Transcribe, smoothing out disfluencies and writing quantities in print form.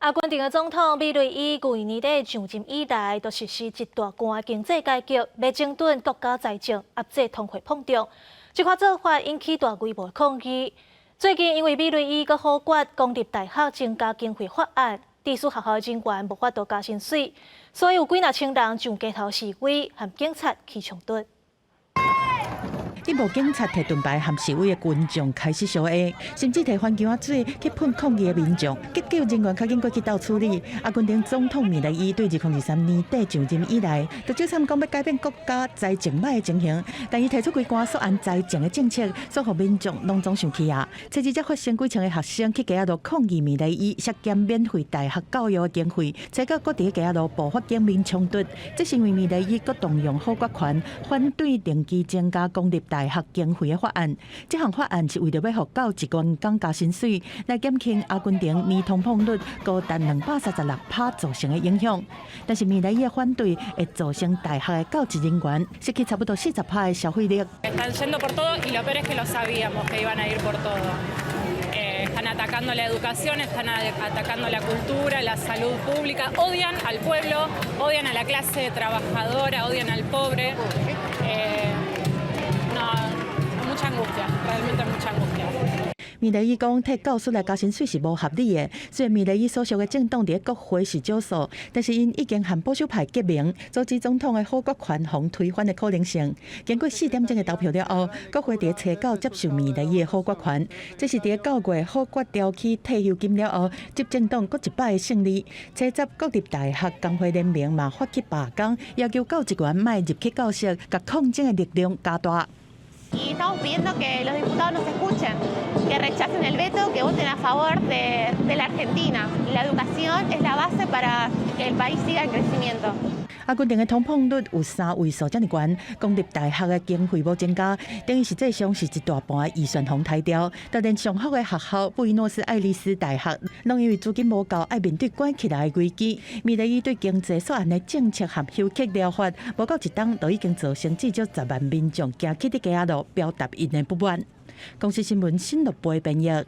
阿根廷的總統米雷伊舊年底上任以來，就實施一大貫經濟改革，欲整頓國家財政，壓制通貨膨脹。這款做法引起大規模抗議。最近因為米雷伊閣否決公立大學增加經費法案，致使學校人員無法度加薪水，所以有幾若千人上街頭示威，和警察起衝突。一幕警察提盾牌和示威的群眾開始相下，甚至提番薑仔水去噴抗議的民眾，急救人員較緊過去鬥處理。阿根廷總統米雷伊對2023年底上任以來，就招參講欲改變國家財政䆀的情形，但伊提出幾項縮按財政的政策，所予民眾攏總生氣啊！初二才發生幾千個學生去街仔路抗議米雷伊削減免費大學教育的經費，初九閣佇街仔路爆發警民衝突，這是因為米雷伊閣動用否決權，反對定期增加公立大學經費的法案，這項法案是為著欲予教職員工加薪水，來減輕阿根廷年通膨率高達236%造成的影響。但是米雷伊的反對會造成大學的教職人員失去差不多40%的消費力。 Están yendo por todo y lo peor es que lo sabíamos que iban a ir por todo. Están atacando la educación, están atacando la cultura, la salud pública, odian al pueblo, odian a la clase trabajadora, odian al pobre. No, mucha angustia, realmente mucha angustia. 米雷伊講，替教師來加薪水是無合理的。雖然米雷伊所屬的政黨佇國會是少數，但是𪜶已經和保守派結盟，阻止總統的否決權予推翻的可能性。經過4點鐘的投票了後，國會佇初九接受米雷伊的否決權。這是佇9月否決調起退休金了後，執政黨閣一擺的勝利。初十國立大學工會聯盟嘛發起罷工，要求教職員莫入去教室，共抗爭的力量加大。 Y estamos pidiendo que los diputados nos escuchen, que rechacen el veto, que voten a favor de la Argentina. La educación es la base para que el país siga en crecimiento. 阿根廷的通膨率有三位數遮爾懸，公立大學的經費無增加，等於實際上是一大半的預算予刣掉。就連上好的學校布宜諾斯艾利斯大學，攏因為資金無夠，愛面對關起來的危機。米雷伊對經濟縮按的政策和休克療法，無夠一冬就已經造成至少10萬民眾行去佇街仔路表達𪜶的不滿。公視新聞新樂播編譯。